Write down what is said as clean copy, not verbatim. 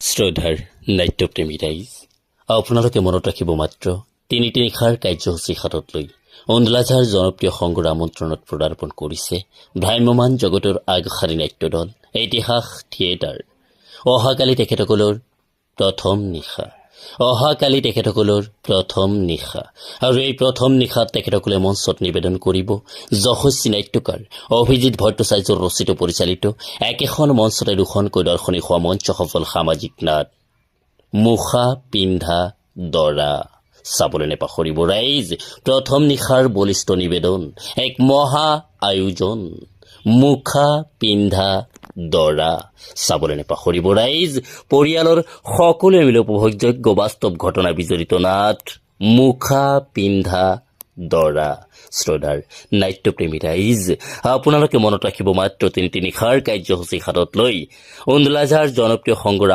শ্ৰদ্ধাৰ নাট্যপ্ৰেমী ৰাইজ, আপোনালোকে মনত ৰাখিব, মাত্ৰ তিনিটি নিশাৰ কাৰ্যসূচী হাতত লৈ ওন্দোলাঝাৰ জনপ্ৰিয় সংঘৰ আমন্ত্ৰণত পদাৰ্পণ কৰিছে ভ্ৰাম্যমান জগতৰ আগশাৰী নাট্যদল ইতিহাস থিয়েটাৰ। অহাকালি তেখেতসকলৰ প্ৰথম নিশা। অহাকালি তেখেতসকলৰ প্ৰথম নিশা আৰু এই প্ৰথম নিশাত তেখেতসকলে মঞ্চত নিবেদন কৰিব যশস্বী নাট্যকাৰ অভিজিত ভট্টাচাৰ্যৰ ৰচিত পৰিচালিত একেখন মঞ্চতে দুখনকৈ দৰ্শনী হোৱা মঞ্চ সফল সামাজিক নাট মুখা পিন্ধা দৰা। চাবলৈ নেপাহৰিব ৰাইজ, প্ৰথম নিশাৰ বলিষ্ঠ নিবেদন, এক মহা আয়োজন, মুখা পিন্ধা দৰা। চাবলৈ নেপাহৰিব ৰাইজ, পৰিয়ালৰ সকলোৱে মিলি উপভোগযোগ্য বাস্তৱ ঘটনা বিজড়িত নাট মুখা পিন্ধা দৰা। শ্ৰদ্ধাৰ নাট্যপ্ৰেমী ৰাইজ, আপোনালোকে মনত ৰাখিব, মাত্ৰ তিনিটি নিশাৰ কাৰ্যসূচী হাতত লৈ ওন্দোলাঝাৰ জনপ্ৰিয় সংঘৰ